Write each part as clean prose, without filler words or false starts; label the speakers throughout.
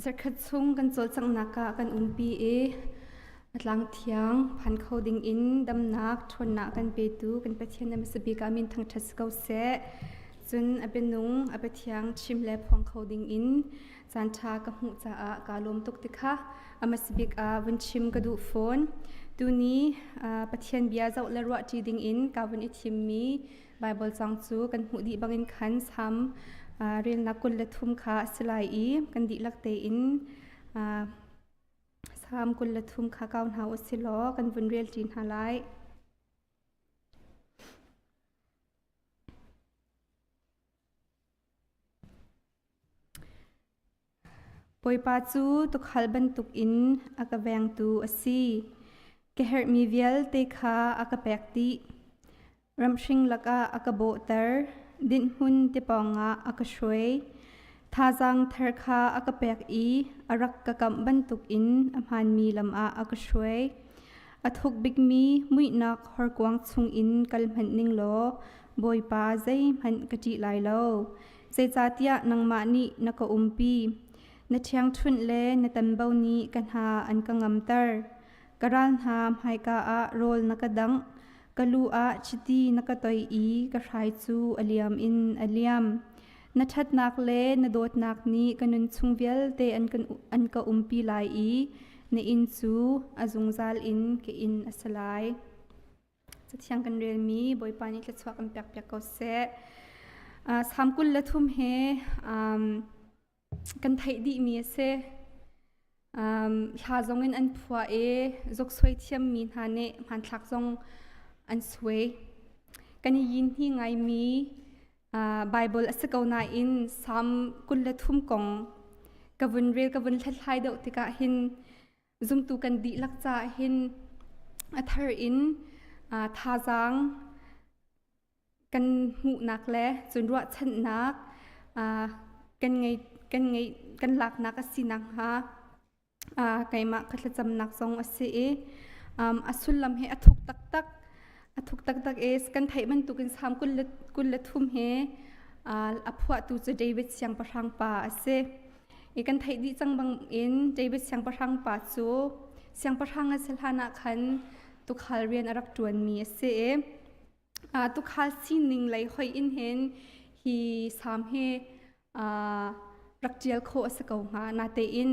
Speaker 1: Zarhkhat chung kan cawlcanghnak ah kan umpi i a tlang thiang phan kho ding in damnak ṭhawnnak kan petu kan Pathian na hmasa bik ah min thangṭhat si ko seh. Cun a bianung a biathiang chim le phuang kho ding in caanṭha ka hmuh caah kaa lawm tuk ti kha a hmasa bik ah vun chim ka duh fawn. Tuni Pathian bia zoh le ruahṭi ding in kaa vun i thimmi Baibal cang cu kan hmuh dih bangin khan Salm relnak 23 kha a si lai i kan dihlak tein Salm 23 kha kau hna u si law kan vun rel ṭi hna lai. Bawipa cu tuukhal bantukin a ka vengtu a si. Ka herhmi vialte kha a ka pek dih. Ramhring lakah a ka bawhter, dinhhmun ti pawngah a ka hruai. Thazaang thar kha a ka pek i a rak ka kamh bantukin a hmaanmi lam ah a ka hruai. A thuk bikmi muihnak horkuang chungin kal hmanh ning law Bawipa zeihmanh ka ṭih lai lo. Zeicahtiah nangmah nih na ka umpi. Na ṭhiangṭhunh le na tanbo nih ka hna an ka ngamter. Ka ral hna hmaika ah rawl na ka dangh. Ka lu ah chiti na ka toih i ka hrai cu a liam in a liam. Na ṭhatnak le na dawtnak nih ka nun chung vialte an ka umpi lai i na inn cu a zungzal in ka inn a si lai. Cathiang kan relmi Bawipa nih thluachuah kan pekpiak ko seh. Salm 23 he kan theih dihmi a si. Hla zong in an phuah i zuksuai thiammi hna nih hmanthlak zong an suai. Kan i yin hi ngaimi Bible a si ko nain Salm 23 kong ka vun rel ka vun hlathlai deuh tikah hin Zumtu kan dihlak caah hin a thar in thazaang kan hmuhnak le cun ruahchannak kan ngei kan ngei kan laknak a si nakhnga keimah ka thlacamnak zong a si i a sullam hi a thuk taktak a thuk taktak i kan theih bantukin Salm 23 hi a phuahtu cu David siangpahrang pa a si. I kan theih dih cang bangin David siangpahrang pa cu siangpahrang a si hlan ah khan tuukhal rian a rak ṭuanmi a si i tuukhal sining lei hoih in hin hi salm hi rak ṭial khawh a si ko hnga. Natein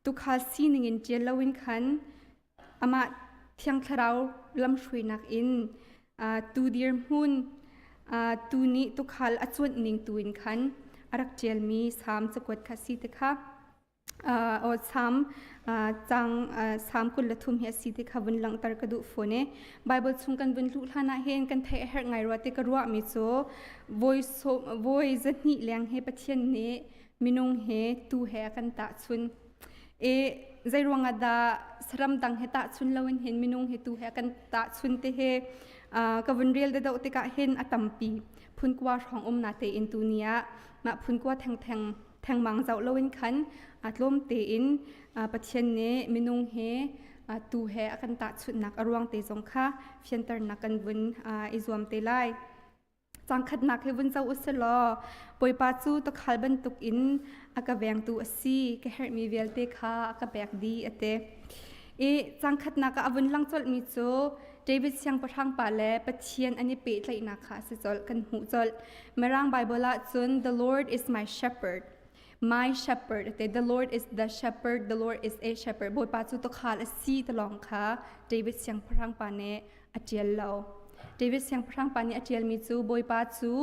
Speaker 1: tuukhal sining in ṭial loin khan amah Thiang Thlarau lamhruainak in tu dirhmun tu nih tuukhal a cuanh ning tu in khan a rak ṭialmi Salm cakuat kha si ti kha Salm cang Salm 23 hi a si ti kha vun langhter ka duh fawn i Bible chung kan vun luh hlan ah hin kan theih a herh ngai rua ti ka ruahmi cu voi 200 leng he Pathian nih minung he tu he a kan tahchun. I zeiruang ah dah saram dang he tahchun loin hin minung he tu he kan tahchun te he ka vun rel deuh tikah hin a tampi phunkua hrawng um na tein tu ni ah mah phunkua thengtheng thengmang zoh loin khan tlawm tein Pathian nih minung he tu he a kan tahchunhnak a ruang te zong kha fianternak kan vun i zuam te lai. Cangkhatnak hi vun zoh u si law Bawipa cu tuukhal bantukin a ka vengtu a si, ka herhmi vialte kha a ka pek dih a ti. I cangkhatnak ah a vun lang colhmi cu David siangpahrang pa le Pathian an i pehtlaihnak kha a si colh, kan hmuh colh. Mirang Bible ah cun The Lord is my shepherd. My shepherd a ti. The Lord is the shepherd, the Lord is a shepherd. Bawipa cu tuukhal a si ti lawng kha David siangpahrang pa nih a ṭial lo. David siangpahrang pa nih a ṭialmi cu Bawipa cu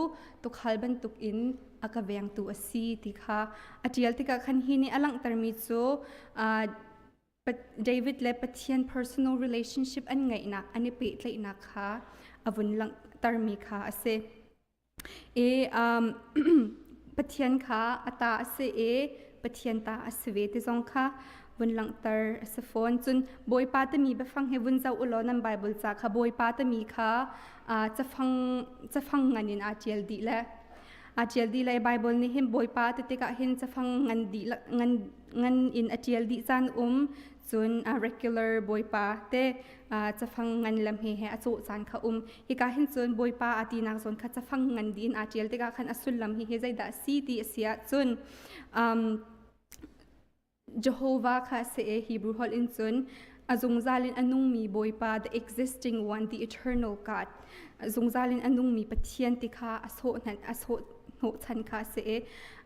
Speaker 1: tuukhal bantukin a ka vengtu a si ti kha a ṭial tikah khan hi nih a langhtermi cu David le Pathian personal relationship an ngeihnak an i pehtlaihnak kha a vun langhtermi kha a si. I Pathian kha a ta a si i Pathian ta a si ve ti zong kha vun langhter a si fawn. Cun Bawipa timi biafang hi vun zoh u law nan Bible ca kha Bawipa timi kha cafang cafang ngan in aa ṭial dih le. A ṭial dih le Bible nih hin Bawipa ti tikah hin cafang ngan dih ngan ngan in a ṭial dih caan um cun regular Bawipa te cafang ngan lam he he a cawh caan kha um. Hika hin cun Bawipa a tinak zawn kha cafang ngan dih in aa ṭial tikah khan a sullam hi hi zeidah a si ti a si ahcun Jehovah kha a si i Hebrew holh in cun a zungzal in a nungmi Bawipa, the existing one, the eternal God, zungzal in a nungmi Pathian ti kha a sawh a sawh hnawhchan kha a si i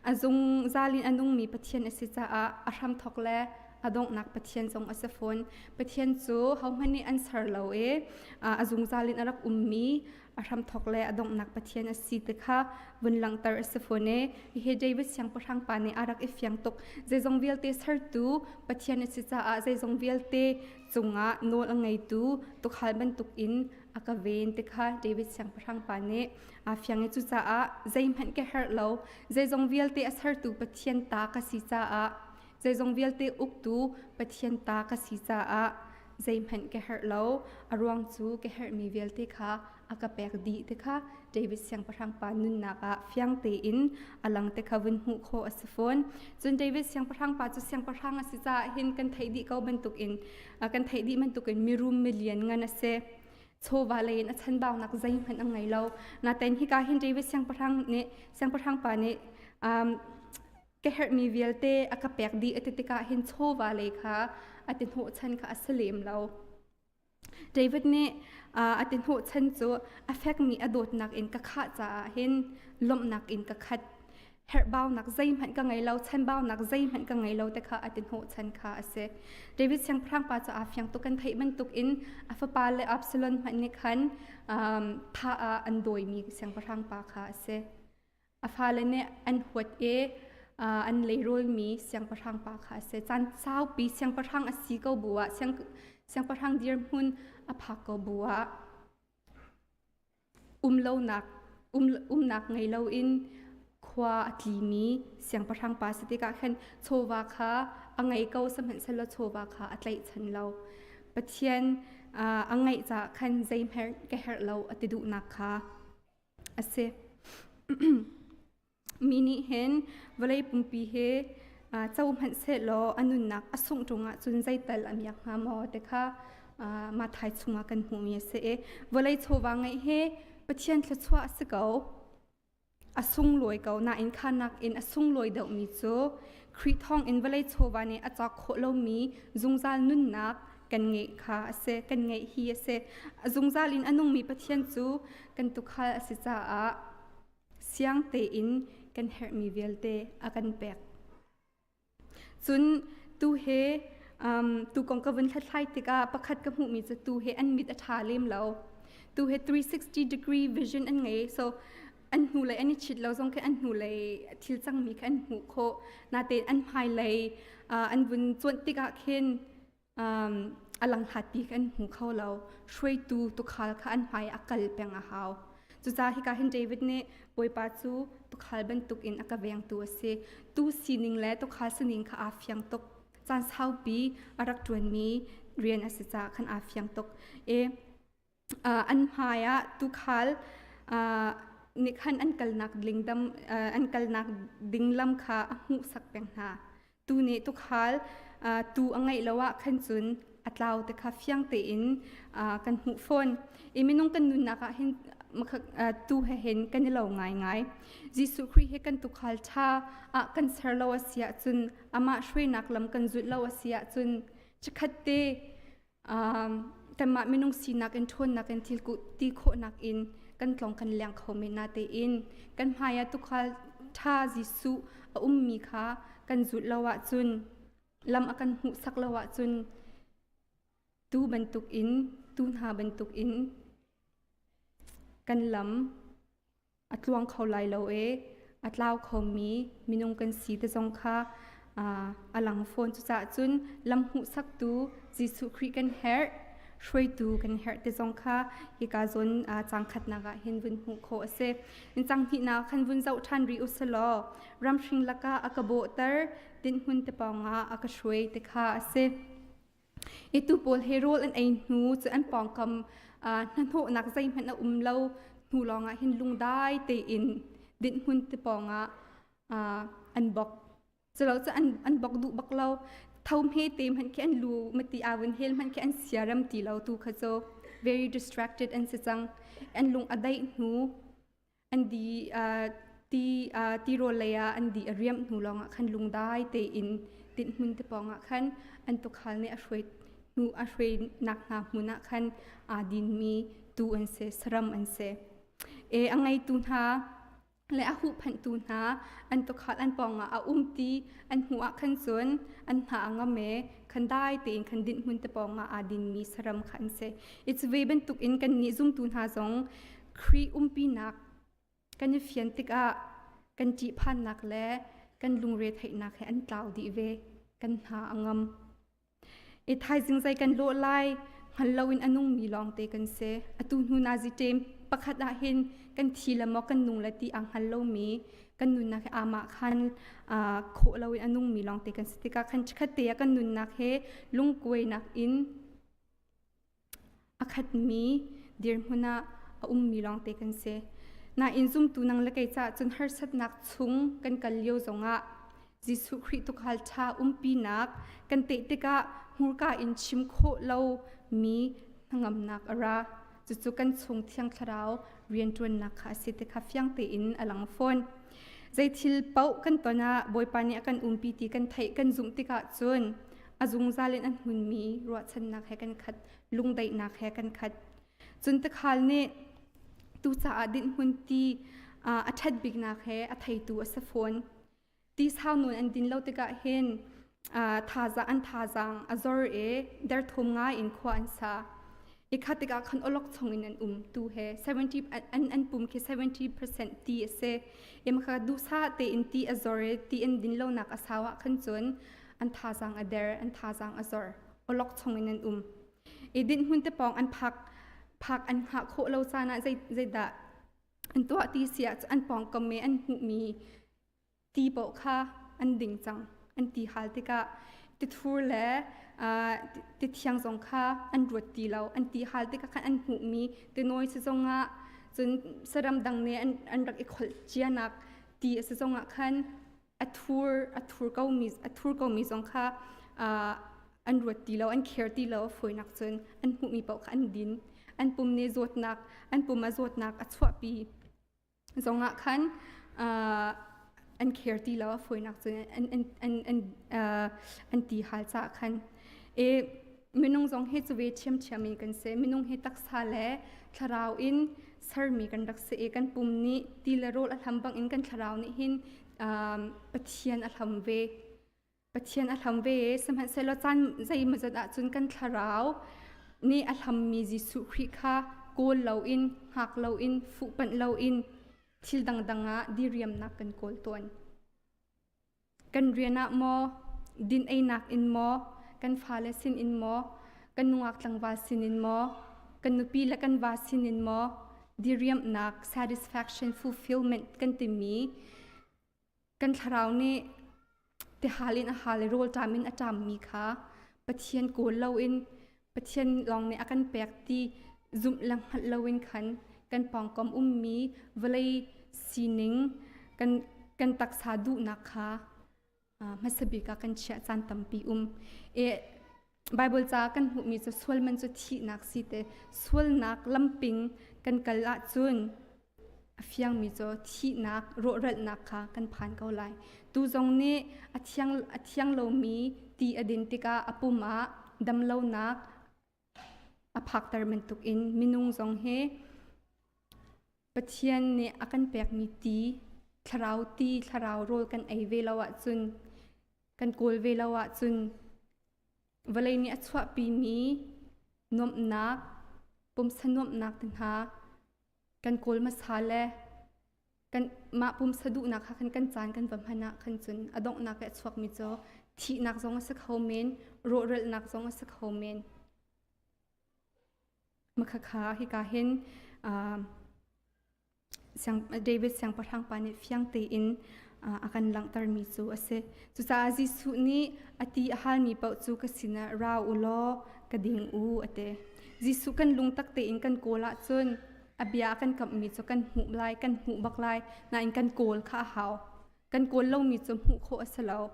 Speaker 1: a zungzal in a nungmi Pathian a si caah a hramthawk le a donghnak Pathian zong a si fawn. Pathian cu hohmanh nih an ser lo i a zungzal in a rak ummi a hramthawk le a donghnak Pathian a si ti kha vun langhter a si fawn i hihi David siangpahrang pa nih a rak i fiang tuk. Zeizong vialte sertu Pathian a si caah zeizong vialte cungah nawl a ngeitu tuukhal bantukin a ka ven ti kha David siangpahrang pa nih aa fiang i cucaah zeihmanh ka herh lo. Zeizong vialte a sertu Pathian ta ka si caah zeizong vialte uktu Pathian ta ka si caah zeihmanh ka herh lo. A ruang cu ka herhmi vialte kha a ka pek dih ti kha David siangpahrang pa nunnak ah fiang tein a lang te kha vun hmuh khawh a si fawn. Cun David siangpahrang pa cu siangpahrang a si caah hin kan theih dih ko bantukin kan theih dih bantukin mirum milian ngan a si. Chawva lei in a chanbaunak zeihmanh a ngei lo. Natein hika hin David siangpahrang nih siangpahrang pa nih ka herhmi vialte a ka pek dih a ti tikah hin chawva lei kha a ti hnawhchan kha a si lem lo. David nih a ti hnawhchan cu a fekmi a dawtnak in ka khah caah hin lawmhnak in ka khat. Herhbaunak zeihmanh ka ngei lo, chanbaunak zeihmanh ka ngei lo te kha a ti hnawhchan kha a si. David siangpahrang pa cu aa fiang tuk kan theih bantuk in a fapa le Absalom hmanh nih khan thah ah an dawimi siangpahrang pa kha a si. A fale nih an huat i an leirulmi siangpahrang pa kha a si. Caan saupi siangpahrang a si ko bu ah siangpahrang dirhmun a phak ko bu ah umlonak umnak ngei loin khua a tlimi siangpahrang pa si tikah khan chawva kha a ngei ko sihmanhsehlaw chawva kha a tlaihchan lo. Pathian a ngeih caah khan zeihmanh ka herh lo a ti duhnak kha a si. Mi nih hin vawlei pumpi hi co hmanh sehlaw a nunnak a sungh ṭung ahcun zeital a miak hnga maw ti kha Matthai chungah kan hmuhmi a si i vawlei chawva ngeih hi Pathian thluachuah a si ko. A sunglawi ko nain kha nakin a sunglawi deuhmi cu Khrih thawngin vawlei chawva nih a cawk khawh lomi zungzal nunnak kan ngeih kha a si, kan ngeih hi a si. A zungzal in a nungmi Pathian cu kan tuukhal a si caah siang tein kan herhmi vialte a kan pek. Cun tu he tu kong ka vun hlathlai tikah pakhat ka hmuhmi cu tu he an mit a ṭha lem lo. Tu he 360 degree vision an ngei. So an hnulei an i chit lo zong khi an hnulei thil cangmi kha an hmuh khawh. Natein an hmailei an vun cuanh tikah khin a langhlatpi kha an hmu kho lo. Hruaitu tuukhal kha an hmai a kal peng a hau. Cucaah hika hin David nih Bawipa cu tuukhal bantukin a ka vengtu a si. Tu sining le tuukhal sining kha aa fiang tuk. Caan saupi a rak ṭuanmi rian a si caah khan aa fiang tuk. I an hmai ah tuukhal nih khan an kalnak ding dam an kalnak ding lam kha a hmuhsak peng hna. Tu nih tuukhal tuu a ngeih lo ah khan cun a tlau te kha fiang tein kan hmuh fawn. I minung kan nunnak ah hin tuu he hin kan i lo ngaingai. Jesuh Khrih hi kan tuukhal ṭha ah kan ser lo a si ahcun amah hruainak lam kan zulh lo a si ahcun chikkhat te kanmah minung sinak in ṭhawnnak in thil ti khawhnak in kan tlong kan leng kho men natein kan hmai ah tuukhal ṭha Jesuh a ummi kha kan zulh lo ahcun lam a kan hmuhsak lo ahcun tuu bantukin tuu hna bantukin kan lam a tluang kho lai lo i a tlau khomi minung kan si te zong kha a lang fawn. Cucaah cun lam hmuhsaktu Jesuh Khrih kan herh, hruaitu kan herh te zong kha hika zawn caang khatnak ah hin vun hmuh khawh a si. In cang hnihnak khan vun zoh ṭhan rih u selaw ramhring lakah a ka bawhter, tinhmun te pawngah a ka hruai ti kha a si. I tuu pawl he rawl an ei hnu cu an pawngkam hnahnawhnak zeihmanh a um lo hnu lawngah hin lungdai tein Dinhhmun te pawngah an bok. Culo cu an bok duh bak lo. Tho hme te hmanh khi an lu mati awin hel hmanh khi an siaram ti lo tu kha cu very distracted an si cang. An lung a daih hnu an di ti tirawl lei ah an di a riamh hnu lawngah khan lungdai tein tinhmun te pawngah khan an tukhal nih a hruai hnu a hruainak hna hmun ah khan aa dinmi tu an si saram an si. E a ngeitu hna le a huhphenhtu hna an tukhal an pawngah a um ti an hmuh ah khan cun an hna a ngam e khan dai tein khan dinhmun te pawngah aa dinmi saram kha an si. I cu ve bantuk in kannih zumtu hna zong Khrih umpinak kan i fian tikah kan ṭihphannak le kan lungre theihnak he an tlau dih ve. Kan hna a ngam. I thaizing zei kan lawh lai hngal loin a nungmi lawngte kan si. Atu hnu nazi ṭem pakhat ah hin kan thi le maw kan nung le ti aa hngal lomi kan nunnak he amah khan khawh loin a nungmi lawngte kan si tikah khan chikkhat te ah kan nunnak he lungkuainak in A khatmi dirhmun ah a ummi lawngte kan si. Nain zumtu nang le kei caah cun harsatnak chung kan kal lio zongah Jesuh Khrih tuukhal ṭha umpinak kan teh tikah hmurka in chim khawh lomi hnangamnak a ra. Cucu kan chung Thiang Thlarau rianṭuannak kha a si ti kha fiang tein a lang fawn. Zei thil paoh kan ton ah Bawipa nih a kan umpi ti kan theih kan zumh tikah cun a zungzal in an hmunmi ruahchannak he kan khat lungdaihnak he kan khat cun tikhal nih tu caah dinhmun ti a ṭhat biknak he a theitu a si fawn ti sau nawn an din lo tikah hin thazaang an thazaang a zor i derthawm ngai in khua an sa i kha tikah khan awlok chung in an um tu he 70 an pum khi 70% ti a si i makha duhsah tein ti a zor i ti an din lonak a sau ah khan cun an thazaang a der an thazaang a zor awlok chung in an um i dinhmun te pawng an phak phak an hngah khawh lo caan ah zei zeidah an tuah ti si ah an pawngkam i an hmuhmi ti paoh kha an ding cang an ti hal tikah tithur le ti thiang zong kha an ruat ti lo an ti hal tikah khan an hmuhmi tinawi si zongah cun saram dang nih an rak i kholh cianak ti a si zongah khan a thur a thur komi a thur komi zong kha an ruat ti lo an care ti lo a fawinak cun an hmuhmi paoh kha an din an pum nih zawtnak an pum a zawtnak a chuahpi zongah khan an care ti lo a fawinak cun an an an an an ti hal caah khan e minung zong hi cu ve ṭhiamṭhiam in kan si minung hi taksa le thlarau in sermi kan rak si i kan pum nih ti le rawl a hlam bangin kan thlarau nih hin Pathian a hlam ve Pathian a hlam ve sihmanhsehlaw caan zeimawzat ahcun kan thlarau nih a hlammi Jesuh Khrih kha kawl loin hngak loin fuhpanh loin thil dangdang ah diriamnak kan kawl tawn. Kan rian ah maw, din einak in maw, kan fale sin in maw, kan nungak tlangval sin in maw, kan nupi le kan va sin in maw, diriamhnak, satisfaction, fulfillment kan timi kan thlarau nih tihal in a hal i rawlṭam in a ṭammi kha Pathian kawl loin Pathian lawng nih a kan pek ti zumh le hngalh loin khan kan pawngkam ummi vawlei sining kan kan taksa duhnak kha hmasa bik ah kan chiah caan tampi um. E Bible ca kan hmuhmi cu sual man cu thihnak si te sualnak lamping kan kal ahcun a fiangmi cu thihnak rawhralhnak kha kan phan ko lai. Tu zong nih a thiang lomi ti a din tikah a pum ah damlonak a phakter bantukin minung zong hi Pathian nih a kan pekmi ti, thlarau ti, thlarau rawl kan ei ve lo ahcun, kan kawl ve lo ahcun vawlei nih a chuahpimi nuamhnak, pumsa nuamhnak te hna kan kawl hmasa le kan mah pumsa duhnak kha khan kan caan kan va hman ah khan cun a donghnak i a chuakmi cu thihnak zong a si kho men, rawhralhnak zong a si kho men. Makhakha hika hin David siangpahrang pa nih fiang tein a kan langhtermi cu a si. Cucaah Jesuh nih a ti a halmi paoh cu ka sinah ra u law ka ding u a ti. Jesuh kan lungtak tein kan kawl ahcun. A bia a kan kamhmi cu kan hmuh lai, kan hmuh bak lai. Nain kan kawl kha a hau. Kan kawl lomi cu hmuh khawh a si lo.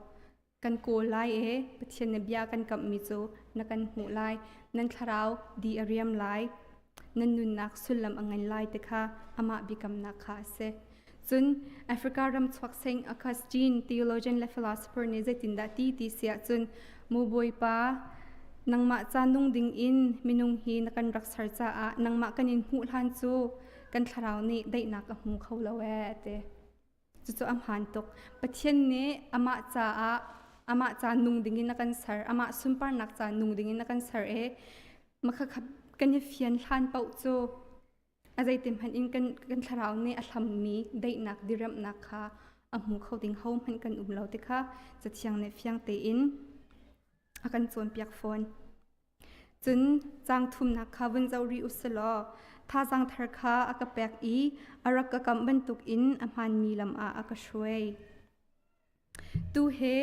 Speaker 1: Kan kawl lai e, Pathian nih bia kan kamhmi cu na kan hmuh lai. Nan thlarau di a riam lai. Nan nunnak sullam a ngan lai ti kha amah biakamnak kha a si. Cun Africa ram chuak Saint Augustine theologian le philosopher nih zeitindah ti ti si ahcun mu Bawipa nangmah ca nung ding in minung hi na kan rak ser caah nangmah kan in hmuh hlan cu kan thlarau nih daihnak a hmu kho lo ee ti. Cucu a hmaan tuk. Pathian nih amah caah amah ca nung ding in a kan ser, amah sunparnak ca nung ding in a kan ser i makhakha kan i fian hlan paoh cu A zeitihmanh in kan, kan thlarau nih a hlammi daihnak diriamhnak kha a hmu kho ding hohmanh kan um lo ti kha Cathiang nih fiang tein a kan cawnpiak fawn. Cun caang thumnak kha vun zoh rih u silaw thazaang thar kha a ka pek i a rak ka kamh bantukin a hmaanmi lam ah a ka hruai. Tu he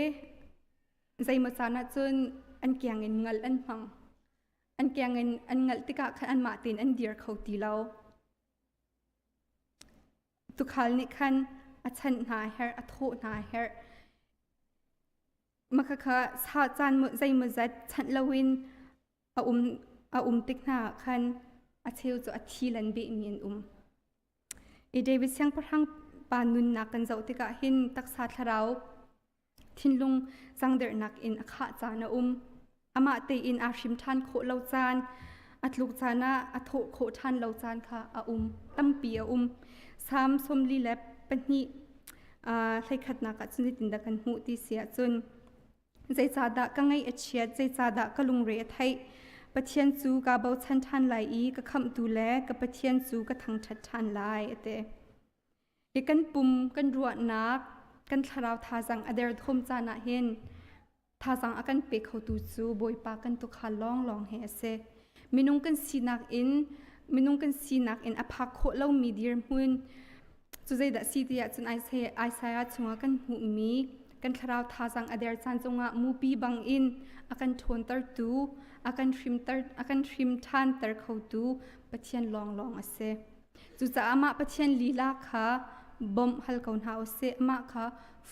Speaker 1: zeimaw caan ahcun an kiang in ngal an hmang. An keng in an ngalh tikah khan anmah tein an dir kho ti lo. Tukhal nih khan a chanh hna a herh, a thawh hna a herh. Makhakha sa caan zeimawzat chanh loin a um, a um tik hna ah khan a cheu cu a thi lan behmi an um. I David siangpahrang pa nunnak kan zoh tikah hin taksa thlarau Thinlung cangderhnak in a khah caan a um. Amah tein aa hrim ṭhan khawh lo caan, a tluk caan ah a thawh khawh ṭhan lo caan kha a um. Tampi a um. Salm 42 hleikhatnak ah cun zeitindah kan hmuh ti si ahcun zeicahdah ka ngaih a chiat, zeicahdah ka lungre a theih? Pathian cu kaa bochan ṭhan lai i ka khamhtu le ka Pathian cu ka thangṭhat ṭhan lai, a ti. Hi kan pum, kan ruahnak, kan thlarau thazaang a derthawm caan ah hin thazaang a kan pe khotu cu Bawipa kan tuukhal lawnglawng hi a si. Minung kan sinak in minung kan sinak in a phak khawh lomi dirhmun cu zeidah si ti ahcun Isaiah chungah kan hmuhmi kan thlarau thazaang a der caan cungah mupi bangin a kan ṭhawntertu, a kan hrimter a kan hrim ṭhanter khotu Pathian lawnglawng a si. Cucaah mah Pathian lila kha bawmh hal ko hna u sih, amah kha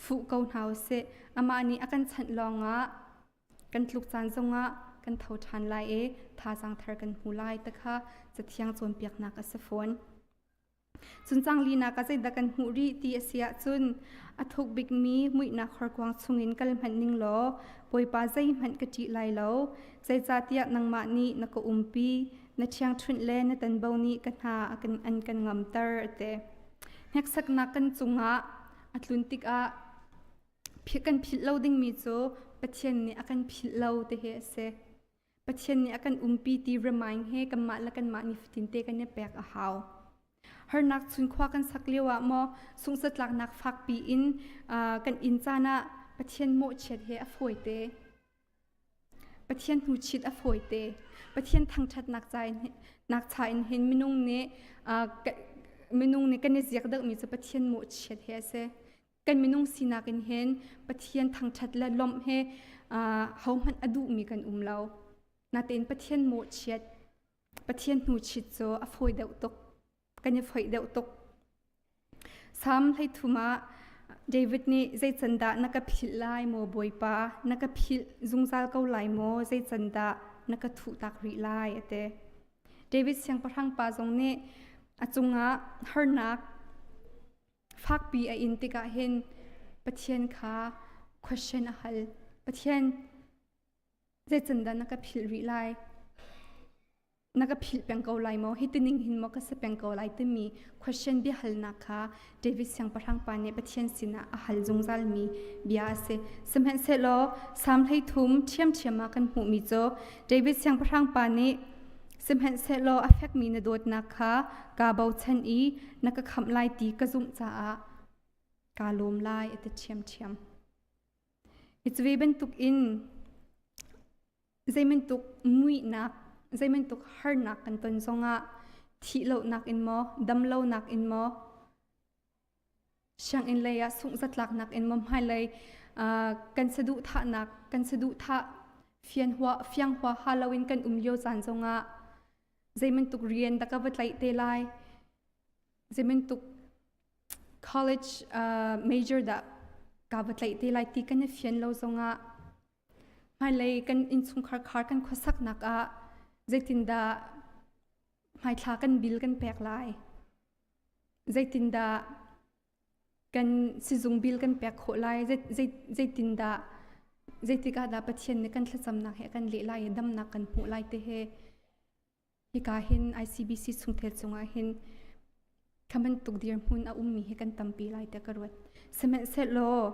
Speaker 1: fuh ko hna u sih. Amah nih a kan chanh lawngah kan tluk caan zongah kan tho ṭhan lai i thazaang thar kan hmu lai ti kha Cathiang cawnpiaknak a si fawn. Cun cang linak ah zeidah kan hmuh rih ti a si ahcun a thuk bikmi muihnak horkuang chungin kal hmanh ning law Bawipa zeihmanh ka ṭih lai lo, zeicahtiah nangmah nih na ka umpi, na ṭhiangṭhunh le na tanbo nih ka hna an kan ngamter a ti. Hneksaknak kan cungah a tlun tikah kan philh lo dingmi cu Pathian nih a kan philh lo ti hi a si. Pathian nih a kan umpi ti remind he kanmah le kanmah nifatin te kan i pek a hau. Harnak chunkhua kan sak lio ah maw sungsatlaknak fakpi in kan inn caan ah Pathian mawhchiat he a fawi te. Pathian hnuchit a fawite. Pathian thangṭhatnak cha in hin minung nih minung nih kan i ziak deuhmi cu Pathian mawhchiat hi a si. Kan minung sinak in hin Pathian thangṭhat le lawmh hi hohmanh a duhmi kan um lo. Natein Pathian mawhchiat, Pathian hnuchit cu a fawi deuh tuk. Kan i foih deuh tuk. Salm 33 ah David nih zeicandah na ka philh lai maw Bawipa, na ka philh zungzal ko lai maw, zeicandah na ka thuhtak rih lai a ti. David siangpahrang pa zong nih a cungah harnak fakpi a in tikah hin Pathian kha question a hal. Pathian, zeicandah na ka philh rih lai? Na ka philh peng ko lai maw? Hi tining hin maw ka si peng ko lai timi question biahalnak kha David siangpahrang pa nih Pathian sinah a hal zungzalmi bia a si. Sihmanhsehlaw Salm 33 ṭhiamṭhiam ah kan hmuhmi cu David siangpahrang pa nih sihmanhsehlaw a fekmi na dawtnak kha kaa bochan i na ka khamh lai ti ka zumh caah kaa lawm lai a ti ṭhiamṭhiam. Hi cu ve bantuk in Zeibantuk muihnak, zeibantuk harnak kan ton zongah thihlohnak in maw, damlonak in maw, sianginn lei ah sunghzatlaknak in maw, hmailei kan saduhthahnak, kan saduhthah fianhua, fianghuaha loin kan um lio caan zongah zeibantuk rian dah ka va tlaih te lai? Zeibantuk college major dah kaa va tlaih te lai ti kan i fian lo zongah hmailei kan innchungkhar khar kan khuasaknak ah zeitindah hmaithla kan bill kan pek lai, zeitindah kan sizung bill kan pek khawh lai, zeitindah zeitik ah dah Pathian nih kan thlacamnak he a kan leh lai i damnak kan hmuh lai ti hi hika hin ICBC chungtel cungah hin kha bantuk dirhmun a ummi hi kan tampi lai tiah ka ruat. Sihmanhsehlaw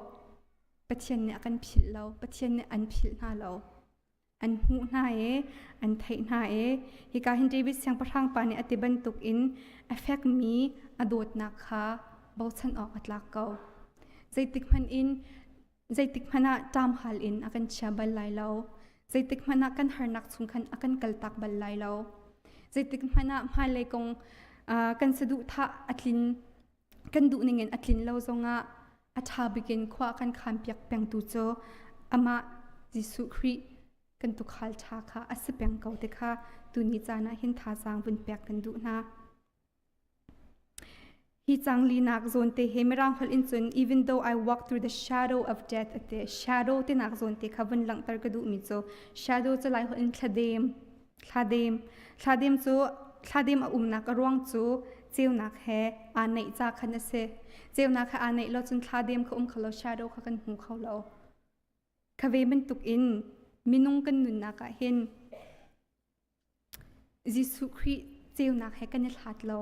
Speaker 1: Pathian nih a kan philh lo, Pathian nih an philh hna lo. An hmuh hna i an theih hna i hika hin David siangpahrang pa nih a ti bantuk in a fekmi a dawtnak kha bochan awk a tlak ko. Zeitik hmanh in zeitik hmanh ah ṭamhal in a kan chia bal lai lo. Zeitik hmanh ah kan harnak chung khan a kan kaltak bal lai lo. Zeitik hmanh ah hmailei kong kan saduhthah a tlin kan duh ningin a tlin lo zongah a ṭha bikin khua kan khanpiak pengtu cu amah Jesuh Khrih kan tuukhal ṭha kha a si peng ko ti kha tuni caan ah hin thazaang vun pek kan duh hna. Hi cang linak zawn te he Mirang holh in cun even though I walk through the shadow of death ati shadow tinak zawn te kha vun langhter ka duhmi cu shadow cu Lai holh in thladem thladem thladem cu thladem a umnak a ruang cu ceunak he aa neih ca khan a si. Ceunak he aa neih lo cun thladem kha um kho lo shadow kha kan hmu kho lo. Kha ve bantuk in minung kan nunnak ah hin Jesuh Khrih ceunak he kan i hlat lo.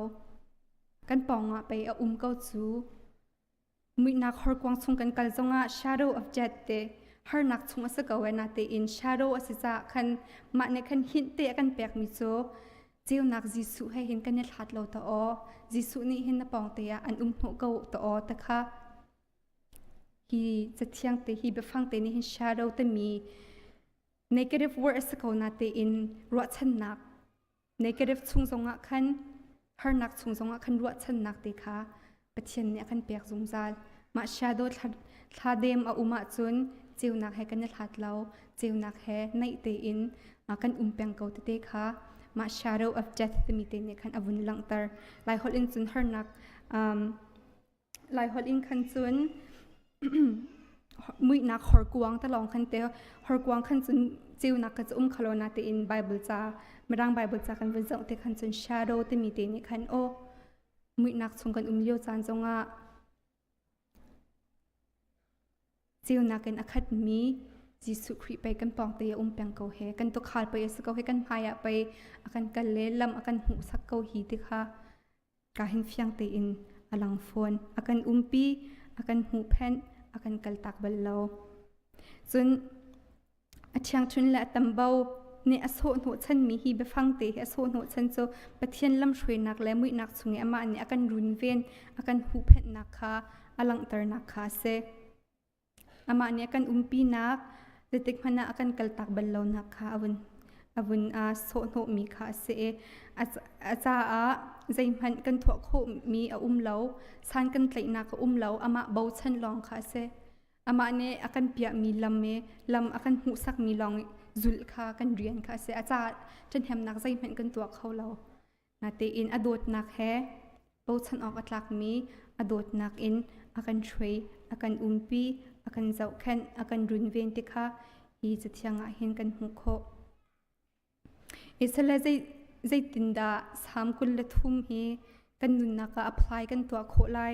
Speaker 1: Kan pawngah pei a um ko cu. Muihnak horkuang chung kan kal zongah shadow of death te harnak chung a si ko e natein shadow a si caah khan mah nih khan hint te a kan pekmi cu ceunak Jesuh he hin kan i hlat lo ta aw. Jesuh nih hin na pawng te ah an um hnawh ko ta aw te kha hi cathiang te hi biafang te nih hin shadow timi negative word a si ko natein ruahchannak negative chung zongah khan harnak chung zongah khan ruahchannak te kha Pathian nih a kan pek zungzal. Mah shadow thladem a um ahcun ceunak he kan i hlat lo, ceunak he naih tein kan um peng ko tete kha mah shadow of death timi te nih khan a vun langhter. Lai holh in cun harnak Laiholh in khan cun muihnak horkuang te lawng khan te horkuang khan cun ceunak kha cu um khalo na tein Bible ca Mirang Bible ca kan vun zoh te khan cun shadow timi te nih khan aw muihnak chung kan um lio caan zongah ceunak in a khatmi Jesuh Khrih pei kan pawng te a um peng ko he kan tukhal pei a si ko he kan hmai ah pei a kan kal le lam a kan hmuhsak ko hi ti kha Ka hin fiang tein a lang fawn. A kan umpi, a kan hmuhphenh, a kan kaltak bal lo. Cun a ṭhiangṭhun le a tambo nih a sawhhnawh chanmi hi biafang te hi a sawhhnawh chan cu Pathian lamhruainak le muihnak chung i amah nih a kan runven, a kan huhphenhnak kha a langhternak kha a si. Amah nih a kan umpinak, zeitik hmanh ah a kan kaltak bal lonak kha a vun sawhhnawhmi kha a si i a caah zeihmanh kan tuah khawhmi a um lo, san kan tlaihnak a um lo, amah bochan lawng kha a si. Amah nih a kan piahmi lam i lam a kan hmuhsakmi lawng zulh kha kan rian kha a si. A caah ṭhahnemnak zeihmanh kan tuah kho lo. Natein a dawtnak he bochan awk a tlakmi a dawtnak in a kan hruai, a kan umpi, a kan zohkhenh, a kan runven ti kha hi cathiang ah hin kan hmuh khawh. Israel zeitindah Salm 23 hi kan nunnak ah apply kan tuah khawh lai?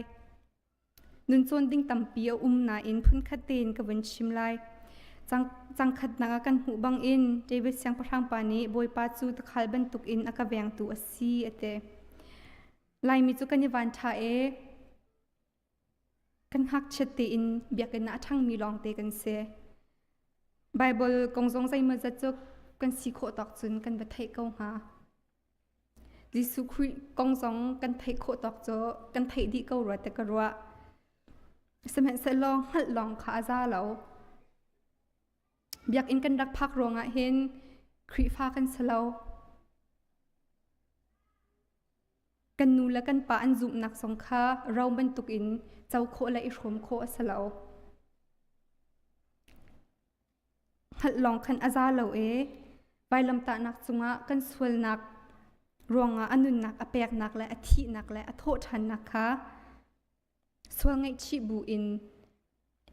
Speaker 1: Nuncawn ding tampi a um nain phunkhat tein ka vun chim lai. Cangkhatnak ah kan hmuh bangin David siangpahrang pa nih Bawipa cu tuukhal bantukin a ka vengtu a si a ti. Laimi cu kan i van ṭha e. Kan ngakchiat tein biakinn ah a ṭhangmi lawngte kan si. Baibal kong zong zeimawzat cu kan si khawh tawk cun kan va theih ko hnga. Jesuh Khrih kong zong kan theih khawh tawk cu kan theih dih ko rua ti ka ruah. Sihmanhsehlaw hngalh lawng kha a za lo. Biakinn kan rak phak ruangah hin Khrihfa kan si lo. Kan nu le kan pa an zumhnak zong kha ro bantukin co khawh le i hrawm khawh a si lo. Hngalh lawng khan a za lo i vailamtahnak cungah kan sualnak. Ruangah a nunnak a peknak le a thihnak le a thawhṭhannak kha sual ngaihchih bu in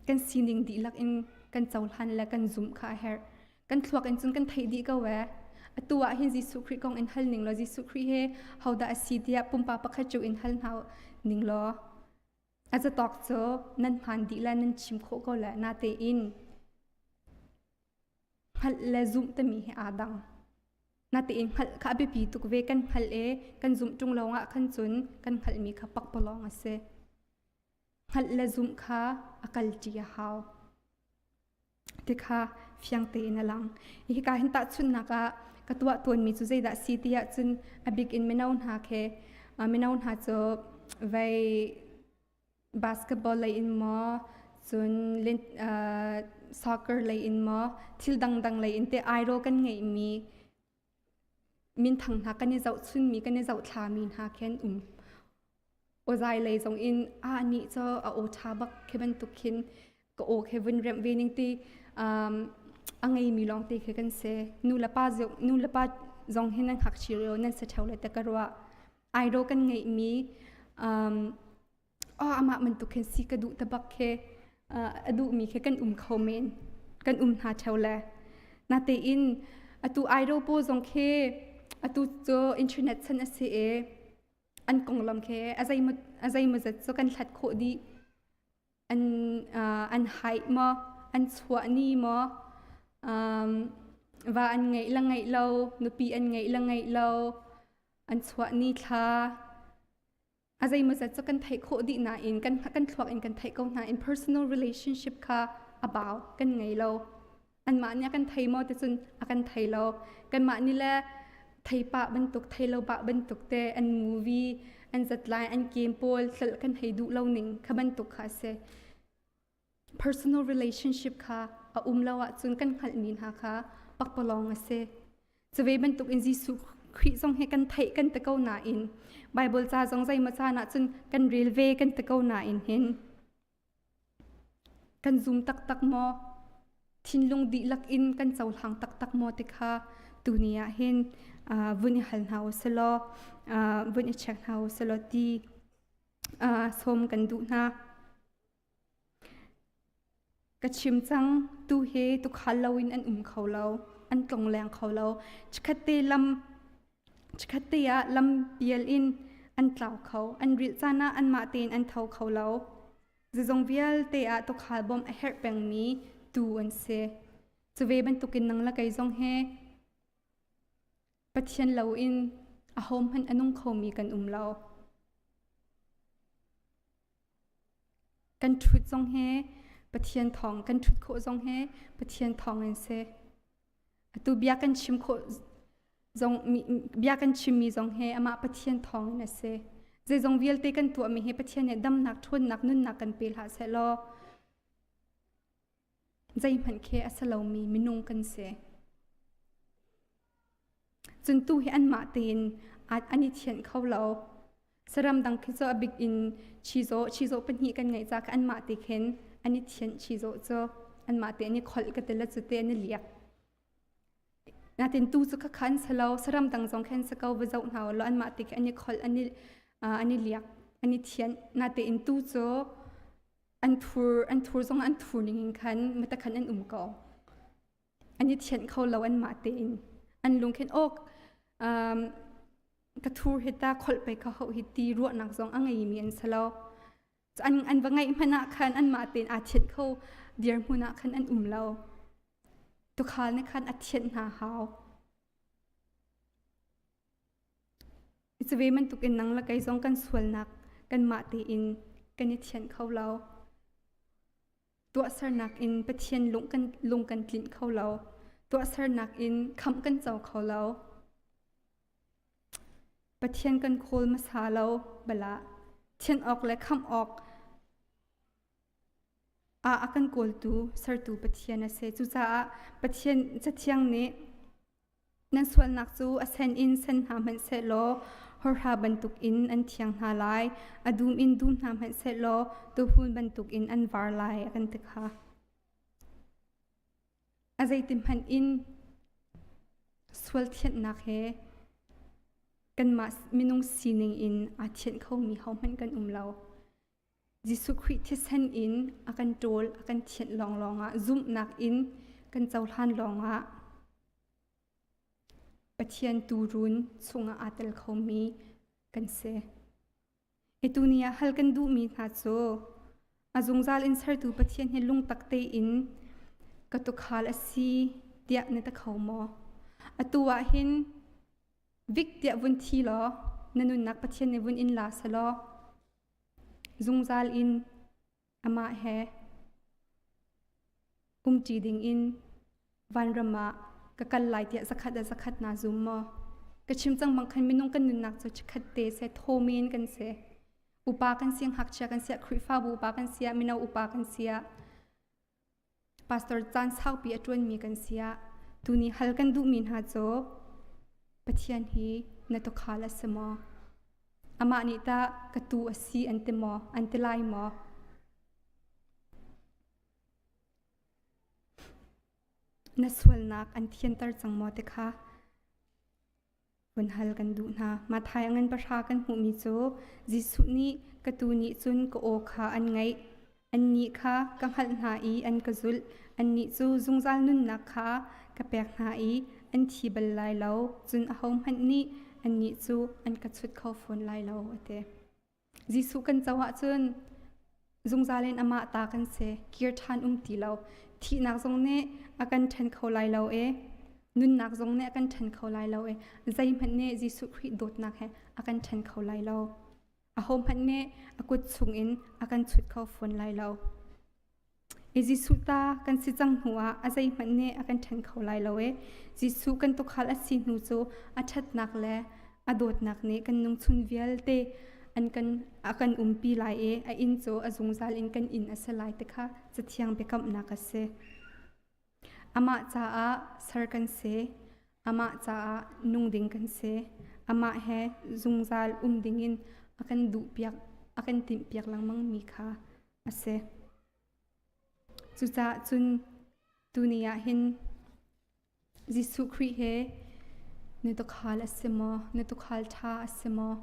Speaker 1: kan sining dihlak in kan cohlan le kan zumh kha a herh. Kan thluak in cun kan theih dih ko ee. Atu ah hin Jesuh Khrih kong in hal ning law Jesuh Khrih he hodah a si tiah pumpak pakhat cu in hal hna ning law a zatawk cu nan hmaan dih le nan chim khawh ko le natein hngalh le zumh timi hi aa dang. Natein hngalh kha a biapi tuk ve kan hngalh i kan zumh ṭung lawngah khan cun kan hngalhmi kha pakpalawng a si. Hngalh le zumh kha a kalṭi a hau. Ti kha fiang tein a lang. Hika hin tahchunhnak ah ka tuah tawnmi cu zeidah si ti ahcun a bik in mino hna khi mino hna cu vei basketball lei in maw cun soccer lei in maw thil dangdang lei in te idol kan ngeihmi minthang hna kan i zohchunmi kan i zohthlami hna khi an um. Awzai lei zong in ah nih cu a aw ṭha bak khi bantuk khin ka aw khi vun remh ve ning ti a ngeimi lawngte khi kan si. Nu le pa nu le pa zong hin nan ngakchia lio nan si ṭheo le te ka ruah. Idol kan ngeihmi oh amah bantuk khin si ka duh tabak khi a duhmi khi kan um kho men kan um hna ṭheo le natein atu idol pawl zong khi atu cu internet chan a si i an konglam khi a zeimawzat cu kan hlat khawh dih an an haih maw an chuah ni maw va an ngeih le ngeih lo nupi an ngeih le ngeih lo an chuah ni thla a zeimawzat cu kan theih khawh dih nain kan kan thluak in kan theih ko hna in personal relationship kha a bau kan ngei lo anmah nih a kan thei maw ti cun a kan thei lo kanmah nih le thei pah bantuk thei lo pah bantuk te an movie an zatlai an game pawl tlal kan hei duh lo ning kha bantuk kha a si personal relationship kha a um lo ahcun kan hngalhmi hna kha pakpalawng a si. Cuve bantuk in Jesuh Khrih zong hi kan theih kan ti ko nain Bible ca zong zeimaw caan ahcun kan rel ve kan ti ko nain hin kan zum taktak maw? Thinlung dihlak in kan cohlang taktak maw ti kha tuni ah hin vun i hal hna u silaw vun i check hna u silaw ti sawm kan duh hna. Ka chim cang, tu hi tuukhal loin an um kho lo, an tlongleng kho lo. Chikkhatte lam chikkhatte ah lam pial in an tlau kho. An rilh caan ah anmah tein an tho kho lo. Zeizong vialte ah tuukhal bawmh a herh pengmi tuu an si. Cu ve bantukin nang le kei zong hi Pathian loin ahohmanh a nung khomi kan um lo. Kan ṭhut zong hi Pathian thawng kan ṭhut khawh zong hi Pathian thawng in si. Atu bia kan chim khawh zong bia kan chimmi zong hi amah Pathian thawng in a si. Zeizong vialte kan tuahmi hi Pathian nih damnak, ṭhawnnak, nunnak kan pe hlah seh law zeihmanh khi a si lomi minung kan si. Cun tu hi anmah tein an i thianh kho lo. Saram dang khi cu a bik in chizawh, chizawh pahnih kan ngeih ca kha anmah te khin an i thianh chizawh cu anmah te an i kholh ka ti le cu te an i liak. Natin tu cu khakha an si lo, saram dang zong khin si ko va zoh hna law anmah te khi an i kholh, an i an i liak, an i thianh. Natein tu cu an thur, an thur zong an thur ning in khan mata khan an um ko. An i thianh kho lo anmah tein an lung khin awk ka thur hi ta kholh pei ka ho hi ti ruahnak zong a ngeimi an si lo an an va ngeih hmanh ah khan anmah tein aa thianh kho dirhmun ah khan an um lo tukhal nih khan a thianh hna hau Cuve bantukin nang le kei zong kan sualnak kanmah tein kan i thianh kho lo. Tuahsernak in Pathian lung kan, lung kan tlinh kho lo. Tuahsernak in khamh kan co kho lo. Pathian kan khawl hmasa lo balah thianh awk le khamh awk ah a kan kawltu sertu Pathian a si. Cucaah Pathian Cathiang nih Nan sualnak cu a sen in sen hna hmanh sehlaw hawrha bantukin an thiang hna lai. A dum in dum hna hmanh sehlaw tuuhun bantukin an var lai, a kan ti kha. A zeiti hmanh in sual thianhnak he. Kanmah minung sining in aa thianh khomi hohmanh kan um lo. Jesuh Khrih thisen in a kan ṭawl, a kan thianh lawnglawng ah zumhnak in kan cohlan lawngah Pathian tuurun chungah aa tel khomi kan si. Hi tuni ah hal kan duhmi hna cu a zungzal in sertu Pathian hi lungtak tein ka tuukhal a si tiah na ti kho maw? Atu ah hin vik tiah vun thi law na nunnak Pathian nih vun in la selaw zungzal in amah he umṭi dingin vanram ah ka kal lai tiah zakhat ah zakhat naa zum maw? Ka chim cang bang khan minung kan nunnak cu chikkhat te se thaw men kan si. Upa kan si, ngakchia kan si, Khrihfabu upa kan si, mino upa kan si, pastor caan saupi a ṭuanmi kan si ah tuni hal kan duhmi hna cu Pathian hi na tuukhal a si maw? Amah nih tah ka tuu a si an ti maw? An ti lai maw? Na sualnak an thianter cang maw ti kha vun hal kan duh hna. Matthai a ngan pahra kan hmuhmi cu Jesuh nih ka tuu nih cun ka aw kha an ngaih. Annih kha ka hngalh hna i an ka zulh. Annih cu zungzal nunnak kha ka pek hna i an thi bal lai lo, cun ahohmanh nih annih cu an ka chut kho fawn lai lo, a ti. Jesuh kan co ahcun zungzal in amah ta kan si, kir ṭhan um ti lo. Thihnak zong nih a kan ṭhen kho lai lo i nunnak zong nih a kan ṭhen kho lai lo i zeihmanh nih Jesuh Khrih dawtnak he a kan ṭhen kho lai lo. Ahohmanh nih a kut chungin a kan chut kho fawn lai lo. I Jesuh ta kan si cang hnuah a zeihmanh nih a kan ṭhen kho lai lo i Jesuh kan tuukhal a si hnu cu a ṭhatnak le a dawtnak nih kan nungchun vialte an kan a kan umpi lai i a inn cu a zungzal in kan inn a si lai ti kha Cathiang biakamnak a si. Amah caah ser kan si. Amah caah nung ding kan si. Amah he zungzal um dingin a kan duhpiak, a kan timhpiak lengmangmi kha a si. Cucaah cun tuni ah hin Jesuh Khrih he na tuukhal a si maw? Na tuukhal ṭha a si maw?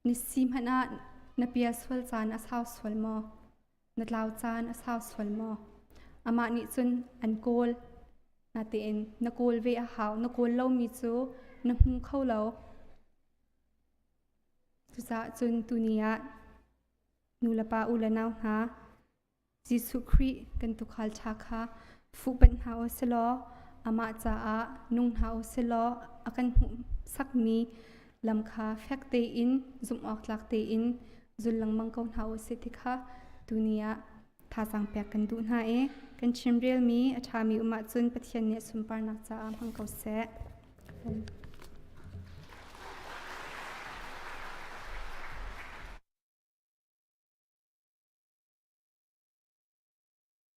Speaker 1: Na si hmanh ah na pial sual caan a sau sual maw? Na tlau caan a sau sual maw? Amah nih cun an kawl. Natein na kawl ve a hau. Na kawl lomi cu na hmu kho lo. Cucaah cun tuni ah nu le pa u le nau hna, Jesuh Khrih kan tuukhal ṭha kha fuhpanh hna u silaw amah caah nung hna u silaw a kan hmuhsakmi lam kha fek tein zumh awk tlak tein zul lengmang ko hna u sih ti kha tuni ah thazaang pek kan duh hna i kan chimrelmi a ṭhami um ahcun Pathian nih a sunparnak caah hmang ko seh.